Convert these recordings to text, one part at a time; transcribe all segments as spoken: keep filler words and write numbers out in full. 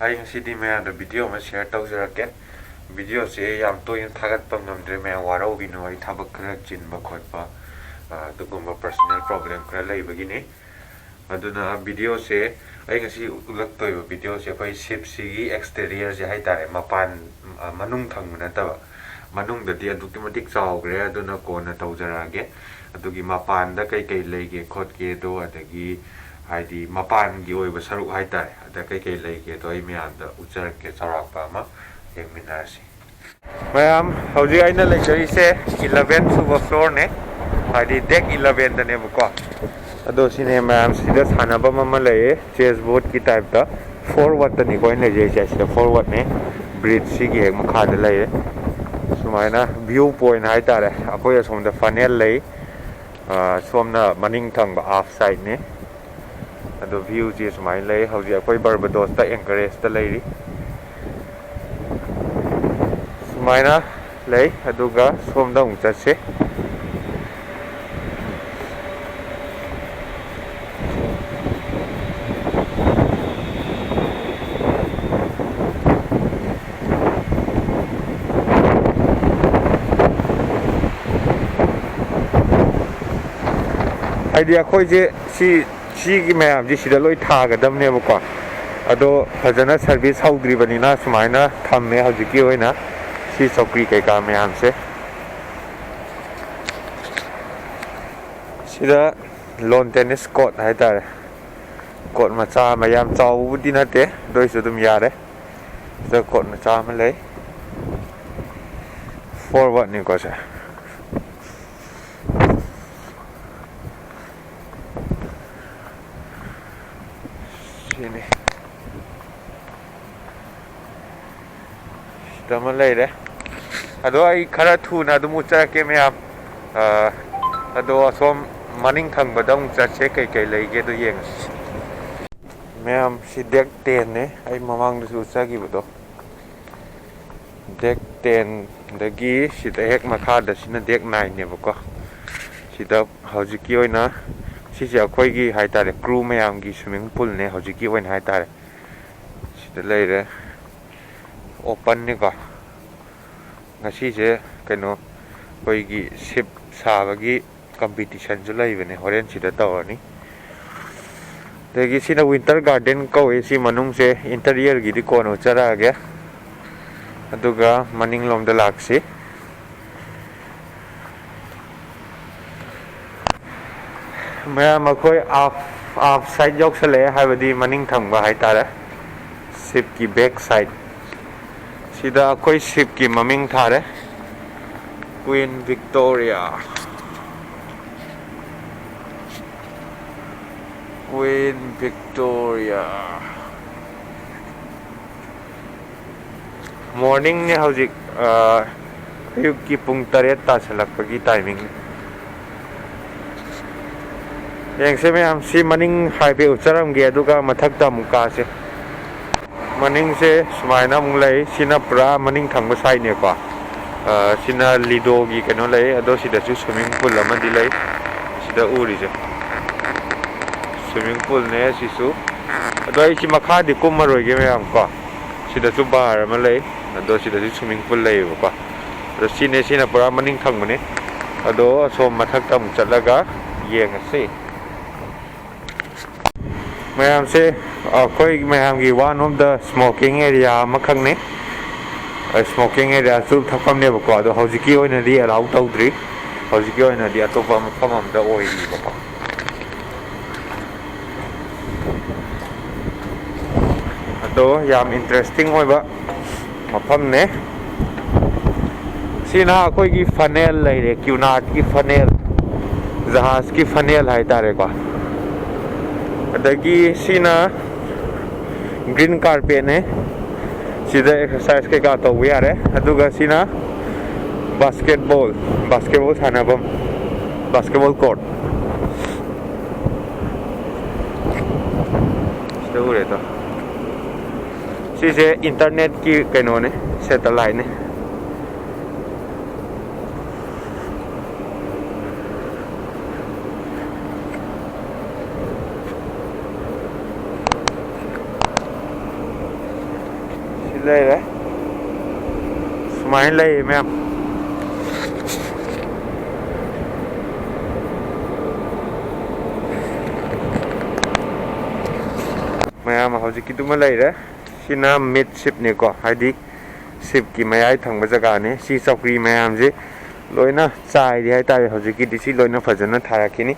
ꯑꯩ ꯉꯁꯤꯗꯤ ꯃꯌꯥꯝꯗ ꯚꯤꯗꯤꯑꯣ ꯑꯃ ꯁꯤꯌꯔ ꯇꯧꯖꯔꯛꯀꯦ꯫ ꯚꯤꯗꯤꯑꯣꯁꯦ ꯌꯥꯝ ꯇꯣꯏꯅ ꯊꯥꯒꯠꯄ ꯉꯝꯗ꯭ꯔꯦ, ꯃꯌꯥꯝ ꯋꯥꯔꯧꯕꯤꯅꯣ, ꯑꯩ ꯊꯕꯛ ꯈꯔ ꯆꯤꯟꯕ ꯈꯣꯠꯄ, ꯑ, ꯑꯗꯨꯒꯨꯝꯕ ꯄꯔꯁꯣꯅꯦꯜ ꯄ꯭ꯔꯣꯕ꯭ꯂꯦꯝ ꯈꯔ ꯂꯩꯕꯒꯤꯅꯤ꯫ ꯑꯗꯨꯅ ꯚꯤꯗꯤꯑꯣꯁꯦ, ꯑꯩ ꯉꯁꯤ ꯎꯠꯂꯛꯇꯣꯏꯕ ꯚꯤꯗꯤꯑꯣꯁꯦ ꯑꯩꯈꯣꯏ ꯁꯤꯞꯁꯤꯒꯤ ꯑꯦꯛꯁꯇꯦꯔꯤꯌꯔꯁꯦ ꯍꯥꯏꯇꯥꯔꯦ, ꯃꯄꯥꯟ, ꯑ, ꯃꯅꯨꯡ ꯊꯪꯕ ꯅꯠꯇꯕ, ꯃꯅꯨꯡꯗꯗꯤ ꯑꯗꯨꯛꯀꯤ ꯃꯇꯤꯛ ꯆꯥꯎꯈ꯭ꯔꯦ꯫ ꯑꯗꯨꯅ ꯀꯣꯟꯅ ꯇꯧꯖꯔꯛꯑꯒꯦ꯫ ꯑꯗꯨꯒꯤ ꯃꯄꯥꯟꯗ ꯀꯩꯀꯩ ꯂꯩꯒꯦ ꯈꯣꯠꯀꯦꯗꯣ, ꯑꯗꯒꯤ ꯍꯥꯏꯗꯤ ꯃꯄꯥꯟꯒꯤ ꯑꯣꯏꯕ ꯁꯔꯨꯛ ꯍꯥꯏꯇꯥꯔꯦ, ꯑꯗ ꯀꯩꯀꯩ ꯂꯩꯒꯦꯗꯣ ꯑꯩ ꯃꯌꯥꯝꯗ ꯎꯠꯆꯔꯛꯀꯦ, ꯆꯥꯎꯔꯥꯛꯄ ꯑꯃ ꯌꯦꯡꯃꯤꯟꯅꯔꯁꯤ꯫ ꯃꯌꯥꯝ, ꯍꯧꯖꯤꯛ ꯑꯩꯅ ꯂꯩꯖꯔꯤꯁꯦ ꯏꯂꯚꯦꯟ ꯁꯨꯕ ꯐ꯭ꯂꯣꯔꯅꯦ, ꯍꯥꯏꯗꯤ ꯗꯦꯛ ꯏꯂꯚꯦꯟꯗꯅꯦꯕꯀꯣ꯫ ꯑꯗꯣ ꯁꯤꯅꯦ ꯃꯌꯥꯝ, ꯁꯤꯗ ꯁꯥꯟꯅꯐꯝ ꯑꯃ ꯂꯩꯌꯦ, ꯆꯦꯁ ꯕꯣꯔꯗꯀꯤ ꯇꯥꯏꯞꯇ꯫ ꯐꯣꯔ ꯋꯥꯠꯇꯅꯤꯀꯣ ꯑꯩꯅ ꯂꯩꯖꯩꯁꯦ, ꯁꯤꯗ ꯐꯣꯔ ꯋꯥꯠꯅꯦ꯫ ꯕ꯭ꯔꯤꯖꯁꯤꯒꯤ ꯍꯦꯛ ꯃꯈꯥꯗ ꯂꯩꯔꯦ꯫ ꯁꯨꯃꯥꯏꯅ ꯚ꯭ꯌꯨ ꯄꯣꯏꯟ ꯍꯥꯏꯇꯥꯔꯦ, ꯑꯩꯈꯣꯏ ꯑꯁꯣꯝꯗ ꯐꯅꯦꯜ ꯂꯩ, ꯑ, ꯁꯣꯝꯅ ꯃꯅꯤꯡ ꯊꯪꯕ ꯑꯥꯐ ꯁꯥꯏꯠꯅꯦ꯫ ꯑꯗꯣ ꯚ꯭ꯌꯨꯁꯦ ꯁꯨꯃꯥꯏꯅ ꯂꯩ꯫ ꯍꯧꯖꯤꯛ ꯑꯩꯈꯣꯏ ꯕꯔꯕꯗꯣꯁꯇ ꯑꯦꯡꯀꯔꯦꯖꯇ ꯂꯩꯔꯤ꯫ ꯁꯨꯃꯥꯏꯅ ꯂꯩ꯫ ꯑꯗꯨꯒ ꯁꯣꯝꯗ ꯑꯃꯨꯛ ꯆꯠꯁꯤ꯫ ꯍꯥꯏꯗꯤ ꯑꯩꯈꯣꯏꯁꯦ ꯁꯤ, ꯁꯤꯒꯤ ꯃꯌꯥꯝꯁꯤ ꯁꯤꯗ ꯂꯣꯏ ꯊꯥꯒꯗꯕꯅꯦꯕꯀꯣ꯫ ꯑꯗꯣ ꯐꯖꯅ ꯁꯔꯚꯤꯁ ꯍꯧꯗ꯭ꯔꯤꯕꯅꯤꯅ ꯁꯨꯃꯥꯏꯅ ꯊꯝꯃꯦ ꯍꯧꯖꯤꯛꯀꯤ ꯑꯣꯏꯅ ꯁꯤ ꯆꯧꯀ꯭ꯔꯤ ꯀꯩꯀꯥ ꯃꯌꯥꯝꯁꯦ꯫ ꯁꯤꯗ ꯂꯣꯟ ꯇꯦꯅꯤꯁ ꯀꯣꯔꯠ ꯍꯥꯏꯇꯥꯔꯦ꯫ ꯀꯣꯔꯠ ꯃꯆꯥ ꯑꯃ, ꯌꯥꯝ ꯆꯥꯎꯕꯕꯨꯗꯤ ꯅꯠꯇꯦ, ꯑꯗꯨ ꯑꯣꯏꯔꯁꯨ ꯑꯗꯨꯝ ꯌꯥꯔꯦ꯫ ꯁꯤꯗ ꯀꯣꯔꯠ ꯃꯆꯥ ꯑꯃ ꯂꯩ꯫ ꯐꯣꯔ ꯋꯥꯠꯅꯤꯀꯣ ꯁꯦ꯫ ꯁꯤꯅꯤ꯫ ꯁꯤꯗ ꯑꯃ ꯂꯩꯔꯦ꯫ ꯑꯗꯣ ꯑꯩ ꯈꯔ ꯊꯨꯅ ꯑꯗꯨꯝ ꯎꯠꯆꯔꯛꯀꯦ ꯃꯌꯥꯝ꯫ ꯑ, ꯑꯗꯣ ꯑꯁꯣꯝ ꯃꯅꯤꯡ ꯊꯪꯕꯗ ꯑꯃꯨꯛ ꯆꯠꯁꯦ, ꯀꯩꯀꯩ ꯂꯩꯒꯦꯗꯣ ꯌꯦꯡꯉꯁꯤ꯫ ꯃꯌꯥꯝ, ꯁꯤ ꯗꯦꯛ ꯇꯦꯟꯅꯦ, ꯑꯩ ꯃꯃꯥꯡꯗꯁꯨ ꯎꯠꯆꯈꯤꯕꯗꯣ꯫ ꯗꯦꯛ ꯇꯦꯟꯗꯒꯤ ꯁꯤꯗ ꯍꯦꯛ ꯃꯈꯥꯗ ꯁꯤꯅ ꯗꯦꯛ ꯅꯥꯏꯟꯅꯦꯕꯀꯣ꯫ ꯁꯤꯗ ꯍꯧꯖꯤꯛꯀꯤ ꯑꯣꯏꯅ ꯁꯤꯁꯦ ꯑꯩꯈꯣꯏꯒꯤ ꯍꯥꯏꯇꯥꯔꯦ, ꯀ꯭ꯔꯨ ꯃꯌꯥꯝꯒꯤ ꯁ꯭ꯋꯤꯃꯤꯡ ꯄꯨꯜꯅꯦ ꯍꯧꯖꯤꯛꯀꯤ ꯑꯣꯏꯅ ꯍꯥꯏꯇꯥꯔꯦ꯫ ꯁꯤꯗ ꯂꯩꯔꯦ꯫ ꯑꯣꯄꯟꯅꯤꯀꯣ꯫ ꯉꯁꯤꯁꯦ ꯀꯩꯅꯣ, ꯑꯩꯈꯣꯏꯒꯤ ꯁꯤꯞ ꯁꯥꯕꯒꯤ ꯀꯝꯄꯤꯇꯤꯁꯟꯁꯨ ꯂꯩꯕꯅꯦ, ꯍꯣꯔꯦꯟ ꯁꯤꯗ ꯇꯧꯔꯅꯤ꯫ ꯑꯗꯒꯤ ꯁꯤꯅ ꯋꯤꯟꯇꯔ ꯒꯥꯔꯗꯦꯟ ꯀꯧꯏ꯫ ꯁꯤ ꯃꯅꯨꯡꯁꯦ ꯏꯟꯇꯔꯤꯌꯔꯒꯤꯗꯤ ꯀꯣꯟꯅ ꯎꯠꯆꯔꯛꯑꯒꯦ꯫ ꯑꯗꯨꯒ ꯃꯅꯤꯡꯂꯣꯝꯗ ꯂꯥꯛꯁꯤ꯫ ꯃꯌꯥꯝ, ꯑꯩꯈꯣꯏ ꯑꯥꯐ ꯑꯥꯐ ꯁꯥꯏꯠ ꯌꯧꯁꯜꯂꯛꯑꯦ, ꯍꯥꯏꯕꯗꯤ ꯃꯅꯤꯡ ꯊꯪꯕ ꯍꯥꯏꯇꯥꯔꯦ, ꯁꯤꯞꯀꯤ ꯕꯦꯛ ꯁꯥꯏꯠ꯫ ꯁꯤꯗ ꯑꯩꯈꯣꯏ ꯁꯤꯞꯀꯤ ꯃꯃꯤꯡ ꯊꯥꯔꯦ, ꯀ꯭ꯋꯤꯟ ꯚꯤꯛꯇꯣꯔꯤꯌꯥ꯫ Queen Victoria. ꯃꯣꯔꯅꯤꯡꯅꯦ ꯍꯧꯖꯤꯛ, ꯑ, ꯑꯌꯨꯛꯀꯤ ꯄꯨꯡ ꯇꯔꯦꯠ ꯇꯥꯁꯜꯂꯛꯄꯒꯤ ꯇꯥꯏꯃꯤꯡꯅꯤ꯫ ꯌꯦꯡꯁꯦ ꯃꯌꯥꯝ, ꯁꯤ ꯃꯅꯤꯡ ꯍꯥꯏꯐꯦꯠ ꯎꯠꯆꯔꯝꯒꯦ, ꯑꯗꯨꯒ ꯃꯊꯛꯇ ꯑꯃꯨꯛ ꯀꯥꯁꯦ꯫ ꯃꯅꯤꯡꯁꯦ ꯁꯨꯃꯥꯏꯅ ꯑꯃꯨꯛ ꯂꯩ꯫ ꯁꯤꯅ ꯄꯨꯔꯥ ꯃꯅꯤꯡ ꯊꯪꯕ ꯁꯥꯏꯠꯅꯦꯀꯣ꯫ ꯑ, ꯁꯤꯅ ꯂꯤꯗꯣꯒꯤ ꯀꯩꯅꯣ ꯂꯩ, ꯑꯗꯣ ꯁꯤꯗꯁꯨ ꯁ꯭ꯋꯤꯃꯤꯡ ꯄꯨꯜ ꯑꯃꯗꯤ ꯂꯩ꯫ ꯁꯤꯗ ꯎꯔꯤꯁꯦ ꯁ꯭ꯋꯤꯃꯤꯡ ꯄꯨꯜꯅꯦ ꯁꯤꯁꯨ꯫ ꯑꯗꯣ ꯑꯩ ꯁꯤ ꯃꯈꯥꯗꯤ ꯀꯨꯝꯃꯔꯣꯏꯒꯦ ꯃꯌꯥꯝ ꯀꯣ꯫ ꯁꯤꯗꯁꯨ ꯕꯥꯔ ꯑꯃ ꯂꯩ, ꯑꯗꯣ ꯁꯤꯗꯁꯨ ꯁ꯭ꯋꯤꯃꯤꯡ ꯄꯨꯜ ꯂꯩꯌꯦꯕꯀꯣ꯫ ꯑꯗꯣ ꯁꯤꯅꯦ, ꯁꯤꯅ ꯄꯨꯔꯥ ꯃꯅꯤꯡ ꯊꯪꯕꯅꯦ꯫ ꯑꯗꯣ ꯑꯁꯣꯝ ꯃꯊꯛꯇ ꯑꯃꯨꯛ ꯆꯠꯂꯒ ꯌꯦꯡꯉꯁꯤ꯫ ꯃꯌꯥꯝꯁꯦ, ꯑꯩꯈꯣꯏ ꯃꯌꯥꯝꯒꯤ one of the smoking area ꯑꯃꯈꯛꯅꯤ꯫ ꯁ꯭ꯃꯣꯀꯤꯡ ꯑꯦꯔꯤꯌꯥꯁꯨ ꯊꯛꯐꯝꯅꯦꯕꯀꯣ, ꯑꯗꯣ ꯍꯧꯖꯤꯛꯀꯤ ꯑꯣꯏꯅꯗꯤ ꯑꯦꯂꯥꯎ ꯇꯧꯗ꯭ꯔꯤ꯫ ꯍꯧꯖꯤꯛꯀꯤ ꯑꯣꯏꯅꯗꯤ ꯑꯇꯣꯞꯄ ꯃꯐꯝ ꯑꯃꯗ ꯑꯣꯏꯔꯤꯕꯀꯣ꯫ ꯑꯗꯣ ꯌꯥꯝ ꯏꯟꯇꯔꯦꯁꯇꯤꯡ ꯑꯣꯏꯕ ꯃꯐꯝꯅꯦ꯫ ꯁꯤꯅ ꯑꯩꯈꯣꯏꯒꯤ ꯐꯅꯦꯜ ꯂꯩꯔꯦ, ꯀ꯭ꯌꯨꯅꯥꯠꯀꯤ ꯐꯅꯦꯜ, ꯖꯍꯥꯖꯀꯤ ꯐꯅꯦꯜ ꯍꯥꯏꯇꯥꯔꯦꯀꯣ꯫ ꯑꯗꯒꯤ ꯁꯤꯅ ꯒ꯭ꯔꯤꯟ ꯀꯥꯔꯄꯦꯠꯅꯦ, ꯁꯤꯗ ꯑꯦꯛꯁꯔꯁꯥꯏꯁ ꯀꯩꯀꯥ ꯇꯧꯕ ꯌꯥꯔꯦ꯫ ꯑꯗꯨꯒ ꯁꯤꯅ ꯕꯥꯁꯀꯦꯠꯕꯣꯜ, ꯕꯥꯁꯀꯦꯠꯕꯣꯜ ꯁꯥꯟꯅꯐꯝ, ꯕꯥꯁꯀꯦꯠꯕꯣꯜ ꯀꯣꯔꯠ꯫ ꯁꯤꯗ ꯎꯔꯦꯗꯣ꯫ ꯁꯤꯁꯦ ꯏꯟꯇꯔꯅꯦꯠꯀꯤ ꯀꯩꯅꯣꯅꯦ, ꯁꯦꯇꯦꯂꯥꯏꯠꯅꯦ꯫ ꯂꯩꯔꯦ꯫ ꯁꯨꯃꯥꯏꯅ ꯂꯩꯌꯦ, ꯃꯌꯥꯝ꯫ ꯃꯌꯥꯝ ꯍꯧꯖꯤꯛꯀꯤꯗꯨꯃ ꯂꯩꯔꯦ꯫ ꯁꯤꯅ ꯃꯤꯠ ꯁꯤꯞꯅꯤꯀꯣ, ꯍꯥꯏꯗꯤ ꯁꯤꯞꯀꯤ ꯃꯌꯥꯏ ꯊꯪꯕ ꯖꯒꯥꯅꯤ꯫ ꯁꯤ ꯆꯧꯀ꯭ꯔꯤ ꯃꯌꯥꯝꯁꯤ ꯂꯣꯏꯅ ꯆꯥꯏꯔꯤ ꯍꯥꯏꯇꯥꯔꯦ꯫ ꯍꯧꯖꯤꯛꯀꯤꯗꯤ ꯁꯤ ꯂꯣꯏꯅ ꯐꯖꯅ ꯊꯥꯔꯛꯈꯤꯅꯤ꯫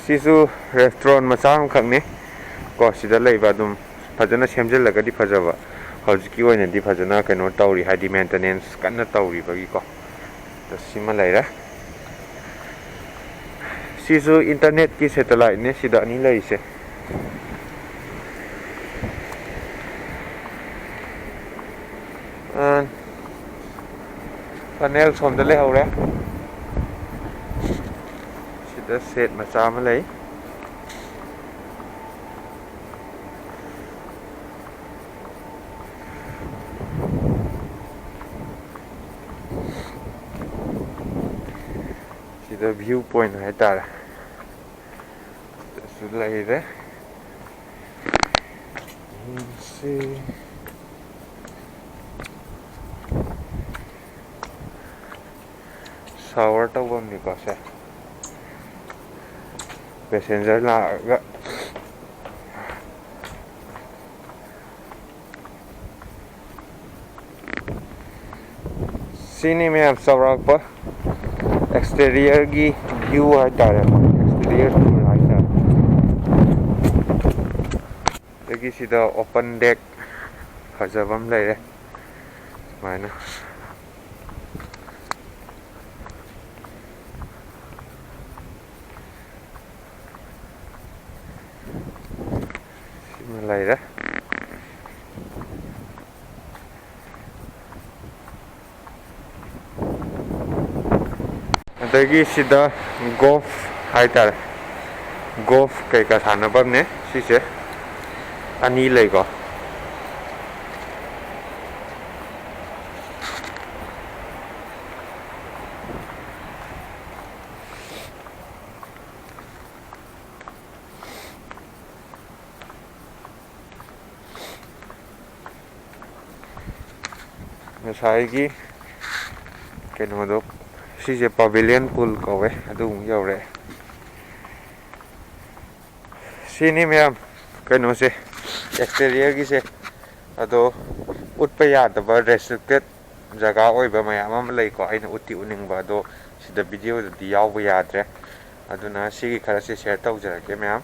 ꯁꯤꯁꯨ ꯔꯦꯁꯇꯨꯔꯦꯟ ꯃꯆꯥ ꯑꯃꯈꯛꯅꯤ ꯀꯣ꯫ ꯁꯤꯗ ꯂꯩꯕ ꯑꯗꯨꯝ ꯐꯖꯅ ꯁꯦꯝꯖꯤꯜꯂꯒꯗꯤ ꯐꯖꯕ꯫ ꯍꯧꯖꯤꯛꯀꯤ ꯑꯣꯏꯅꯗꯤ ꯐꯖꯅ ꯀꯩꯅꯣ ꯇꯧꯔꯤ, ꯍꯥꯏꯗꯤ ꯃꯦꯟꯇꯦꯅꯦꯟꯁ ꯀꯟꯅ ꯇꯧꯔꯤꯕꯒꯤꯀꯣ꯫ ꯑꯗꯣ ꯁꯤꯃ ꯂꯩꯔꯦ꯫ ꯁꯤꯁꯨ ꯏꯟꯇꯔꯅꯦꯠꯀꯤ ꯁꯦꯇꯦꯂꯥꯏꯠꯅꯦ ꯁꯤꯗ ꯑꯅꯤ ꯂꯩꯔꯤꯁꯦ꯫ ꯑ, ꯐꯅꯦꯜ ꯁꯣꯝꯗ ꯂꯩꯍꯧꯔꯦ꯫ ꯁꯤꯗ ꯁꯦꯠ ꯃꯆꯥ ꯑꯃ ꯂꯩ꯫ ꯁꯤꯗ ꯚ꯭ꯌꯨ ꯄꯣꯏꯟ ꯍꯥꯏꯇꯥꯔꯦ꯫ ꯁꯤꯗꯁꯨ ꯂꯩꯔꯦ꯫ ꯌꯦꯡꯁꯤ꯫ ꯁꯥꯋꯔ ꯇꯧꯐꯝꯅꯤꯀꯣ ꯁꯦ꯫ ꯄꯦꯁꯦꯟꯖꯔ ꯂꯥꯛꯑꯒ ꯁꯤꯅꯤ ꯃꯌꯥꯝ, ꯆꯥꯎꯔꯥꯛꯄ ꯑꯦꯛꯁꯇꯦꯔꯤꯌꯔꯒꯤ ꯚ꯭ꯌꯨ ꯍꯥꯏꯇꯥꯔꯦ, ꯑꯦꯛꯁꯇꯦꯔꯤꯌꯔ ꯇꯨꯔ ꯍꯥꯏꯇꯥꯔꯦ꯫ ꯑꯗꯒꯤ ꯁꯤꯗ ꯑꯣꯄꯟ ꯗꯦꯛ ꯐꯖꯕ ꯑꯃ ꯂꯩꯔꯦ ꯁꯨꯃꯥꯏꯅ꯫ ꯁꯤꯃ ꯂꯩꯔꯦ꯫ ꯑꯗꯒꯤ ꯁꯤꯗ ꯒꯣꯜꯐ ꯍꯥꯏꯇꯥꯔꯦ, ꯒꯣꯜꯐ ꯀꯩꯀꯥ ꯁꯥꯟꯅꯐꯝꯅꯦ ꯁꯤꯁꯦ꯫ ꯑꯅꯤ ꯂꯩꯀꯣ꯫ ꯉꯁꯥꯏꯒꯤ ꯀꯩꯅꯣꯗꯣ, ꯁꯤꯁꯦ Pavilion Pool ꯀꯧꯋꯦ, ꯑꯗꯨꯃꯨꯛ ꯌꯧꯔꯛꯑꯦ꯫ ꯁꯤꯅꯤ ꯃꯌꯥꯝ ꯀꯩꯅꯣꯁꯦ, exteriorꯒꯤꯁꯦ꯫ ꯑꯗꯣ ꯎꯠꯄ ꯌꯥꯗꯕ restricted ꯖꯒꯥ ꯑꯣꯏꯕ ꯃꯌꯥꯝ ꯑꯃ ꯂꯩꯀꯣ, ꯑꯩꯅ ꯎꯠꯇꯤ ꯎꯠꯅꯤꯡꯕ, ꯑꯗꯣ ꯁꯤꯗ videoꯗꯗꯤ ꯌꯥꯎꯕ ꯌꯥꯗ꯭ꯔꯦ꯫ ꯑꯗꯨꯅ ꯁꯤꯒꯤ ꯈꯔꯁꯦ share ꯇꯧꯖꯔꯛꯀꯦ ꯃꯌꯥꯝ꯫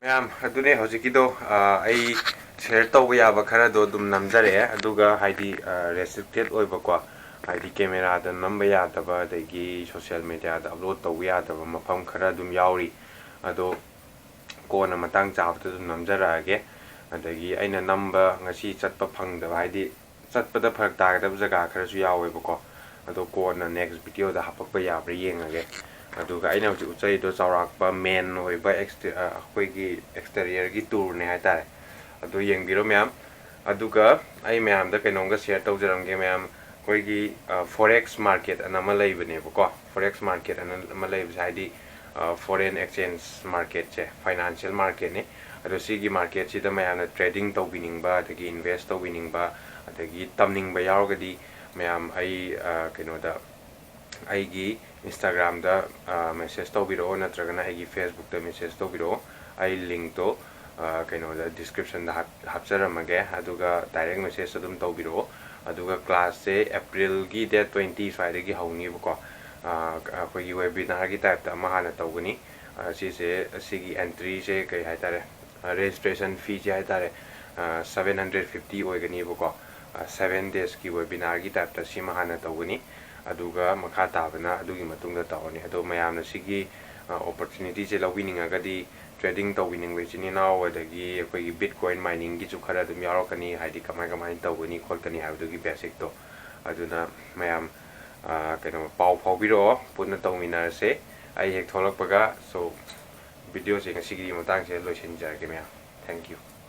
ꯃꯌꯥꯝ, ꯑꯗꯨꯅꯦ ꯍꯧꯖꯤꯛꯀꯤꯗꯣ, ꯑ, ꯑꯩ share ꯇꯧꯕ ꯌꯥꯕ ꯈꯔꯗꯣ ꯑꯗꯨꯝ ꯅꯝꯖꯔꯛꯑꯦ꯫ ꯑꯗꯨꯒ ꯍꯥꯏꯗꯤ, ꯑ, restricted ꯑꯣꯏꯕꯀꯣ, ꯍꯥꯏꯗꯤ cameraꯗ ꯅꯝꯕ ꯌꯥꯗꯕ, ꯑꯗꯒꯤ social mediaꯗ upload ꯇꯧꯕ ꯌꯥꯗꯕ ꯃꯐꯝ ꯈꯔ ꯑꯗꯨꯝ ꯌꯥꯎꯔꯤ꯫ ꯑꯗꯣ ꯀꯣꯟꯅ ꯃꯇꯥꯡ ꯆꯥꯕꯗ ꯑꯗꯨꯝ ꯅꯝꯖꯔꯛꯑꯒꯦ꯫ ꯑꯗꯒꯤ ꯑꯩꯅ ꯅꯝꯕ ꯉꯁꯤ ꯆꯠꯄ ꯐꯪꯗꯕ, ꯍꯥꯏꯗꯤ ꯆꯠꯄꯗ ꯐꯔꯛ ꯇꯥꯒꯗꯕ ꯖꯒꯥ ꯈꯔꯁꯨ ꯌꯥꯎꯋꯦꯕꯀꯣ꯫ ꯑꯗꯣ ꯀꯣꯟꯅ next videoꯗ ꯍꯥꯄꯛꯄ ꯌꯥꯕ꯭ꯔꯥ ꯌꯦꯡꯉꯒꯦ꯫ ꯑꯗꯨꯒ ꯑꯩꯅ ꯍꯧꯖꯤꯛ ꯎꯠꯆꯔꯤꯗꯣ ꯆꯥꯎꯔꯥꯛꯄ main ꯑꯣꯏꯕ exter-, ꯑ, ꯑꯩꯈꯣꯏꯒꯤ exteriorꯒꯤ tourꯅꯦ ꯍꯥꯏꯇꯥꯔꯦ꯫ ꯑꯗꯨ ꯌꯦꯡꯕꯤꯔꯣ ꯃꯌꯥꯝ꯫ ꯑꯗꯨꯒ ꯑꯩ ꯃꯌꯥꯝꯗ ꯀꯩꯅꯣꯝꯒ share ꯇꯧꯖꯔꯝꯒꯦ ꯃꯌꯥꯝ꯫ ꯑꯩꯈꯣꯏꯒꯤ, ꯑ, forex market ꯑꯅ ꯑꯃ ꯂꯩꯕꯅꯦꯕꯀꯣ꯫ Forex market ꯑꯅ ꯑꯃ ꯂꯩꯕꯁꯦ ꯍꯥꯏꯗꯤ, ꯑ, foreign exchange marketꯁꯦ financial marketꯅꯤ꯫ ꯑꯗꯣ ꯁꯤꯒꯤ marketꯁꯤꯗ ꯃꯌꯥꯝꯅ trading ꯇꯧꯕꯤꯅꯤꯡꯕ, ꯑꯗꯒꯤ invest ꯇꯧꯕꯤꯅꯤꯡꯕ, ꯑꯗꯒꯤ ꯇꯝꯅꯤꯡꯕ ꯌꯥꯎꯔꯒꯗꯤ ꯃꯌꯥꯝ ꯑꯩ, ꯑ, ꯀꯩꯅꯣꯗ, ꯑꯩꯒꯤ Instagramꯗ, ꯑ, message ꯇꯧꯕꯤꯔꯛꯑꯣ, ꯅꯠꯇ꯭ꯔꯒꯅ ꯑꯩꯒꯤ Facebookꯇ message ꯇꯧꯕꯤꯔꯛꯑꯣ꯫ ꯑꯩ linkꯇꯣ, ꯑ, ꯀꯩꯅꯣꯗ descriptionꯗ ꯍꯥꯞ-, ꯍꯥꯞꯆꯔꯝꯃꯒꯦ꯫ ꯑꯗꯨꯒ direct message ꯑꯗꯨꯝ ꯇꯧꯕꯤꯔꯛꯑꯣ꯫ ꯑꯗꯨꯒ classꯁꯦ Aprilꯒꯤ date twenty ꯁ꯭ꯋꯥꯏꯗꯒꯤ ꯍꯧꯅꯤꯕꯀꯣ꯫ ꯑ, ꯑꯩꯈꯣꯏꯒꯤ webinarꯒꯤ typeꯇ ꯑꯃ ꯍꯥꯟꯅ ꯇꯧꯒꯅꯤ꯫ ꯑ, ꯁꯤꯁꯦ, ꯁꯤꯒꯤ entryꯁꯦ ꯀꯩ ꯍꯥꯏꯇꯥꯔꯦ, ꯑ, registration feeꯁꯦ ꯍꯥꯏꯇꯥꯔꯦ, ꯑ, seven hundred fifty ꯑꯣꯏꯒꯅꯤꯕꯀꯣ꯫ ꯑ, seven daysꯀꯤ webinarꯒꯤ typeꯇ ꯁꯤꯃ ꯍꯥꯟꯅ ꯇꯧꯒꯅꯤ꯫ ꯑꯗꯨꯒ ꯃꯈꯥ ꯇꯥꯕꯅ ꯑꯗꯨꯒꯤ ꯃꯇꯨꯡꯗ ꯇꯧꯔꯅꯤ꯫ ꯑꯗꯣ ꯃꯌꯥꯝꯅ ꯁꯤꯒꯤ, ꯑ, opportunityꯁꯦ ꯂꯧꯕꯤꯅꯤꯡꯉꯒꯗꯤ trading ꯇꯧꯕꯤꯅꯤꯡꯕ ꯏꯆꯤꯟ ꯏꯅꯥꯎ, ꯑꯗꯒꯤ ꯑꯩꯈꯣꯏꯒꯤ Bitcoin miningꯒꯤꯁꯨ ꯈꯔ ꯑꯗꯨꯝ ꯌꯥꯎꯔꯛꯀꯅꯤ, ꯍꯥꯏꯗꯤ ꯀꯃꯥꯏ ꯀꯃꯥꯏꯅ ꯇꯧꯒꯅꯤ ꯈꯣꯠꯀꯅꯤ ꯍꯥꯏꯕꯗꯨꯒꯤ basicꯇꯣ꯫ ꯑꯗꯨꯅ ꯃꯌꯥꯝ, ꯑ, ꯀꯩꯅꯣ, ꯄꯥꯎ ꯐꯥꯎꯕꯤꯔꯛꯑꯣ, ꯄꯨꯟꯅ ꯇꯧꯃꯤꯟꯅꯔꯁꯦ꯫ ꯑꯩ ꯍꯦꯛ ꯊꯣꯛꯂꯛꯄꯒ꯫ So, videoꯁꯦ ꯉꯁꯤꯒꯤꯗꯤ ꯃꯇꯥꯡꯁꯦ ꯂꯣꯏꯁꯤꯟꯖꯔꯒꯦ ꯃꯌꯥꯝ꯫ Thank you꯫